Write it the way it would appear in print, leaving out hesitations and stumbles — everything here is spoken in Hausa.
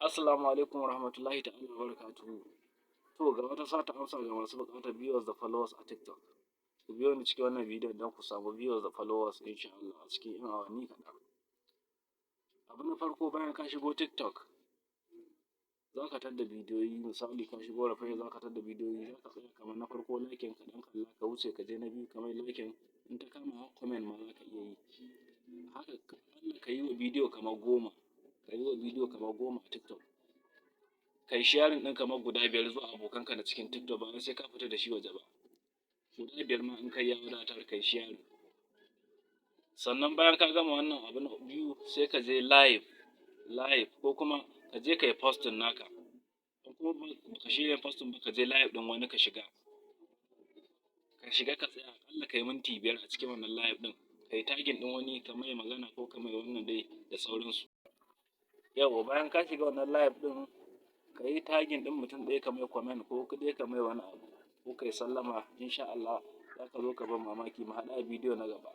Assalamu alaikum warahmatullahi ta'ala wabarakatuhu. To, ga wata sata amsa ga masu buƙatar viewers da followers a TikTok. Ku biyo ni cikin wannan bidiyon don ku samu viewers da followers insha Allah a cikin 'yan awanni kaɗan. Abu na farko, bayan ka shigo TikTok, za ka tadda bidiyoyi. Misali, ka shigo refresh, za ka tadda bidiyoyi. Za ka tsaya kamar na farko, liking ka ɗan kalla, ka wuce ka je na biyu, ka mai liking. In ta kama comment ma za ka iya yi. Haka aƙalla ka yi wa bidiyo kamar 10, ka yi wa bidiyo kamar 10 a TikTok. Ka yi sharing ɗin kamar guda biyar zuwa abokanka na cikin TikTok, ba wai sai ka fita da shi waje ba. Guda biyar ma in ka yi ya wadatar ka yi sharing. Sannan bayan ka gama wannan, abu na biyu, sai ka je live live ko kuma ka je ka yi posting naka. In kuma ba ka shirya posting ba, ka je live ɗin wani ka shiga. Ka shiga ka tsaya aƙalla ka yi minti 5 a cikin wannan live ɗin. Ka yi tagging ɗin wani, ka mai magana ko ka mai wannan dai da sauransu. Yauwa, bayan ka shiga wannan live ɗin, ka yi tagging ɗin mutum ɗaya, ka mai comment ko dai ka mai wani abu ko ka yi sallama, insha Allah za ka zo ka ban mamaki. Mu haɗu a bidiyo na gaba.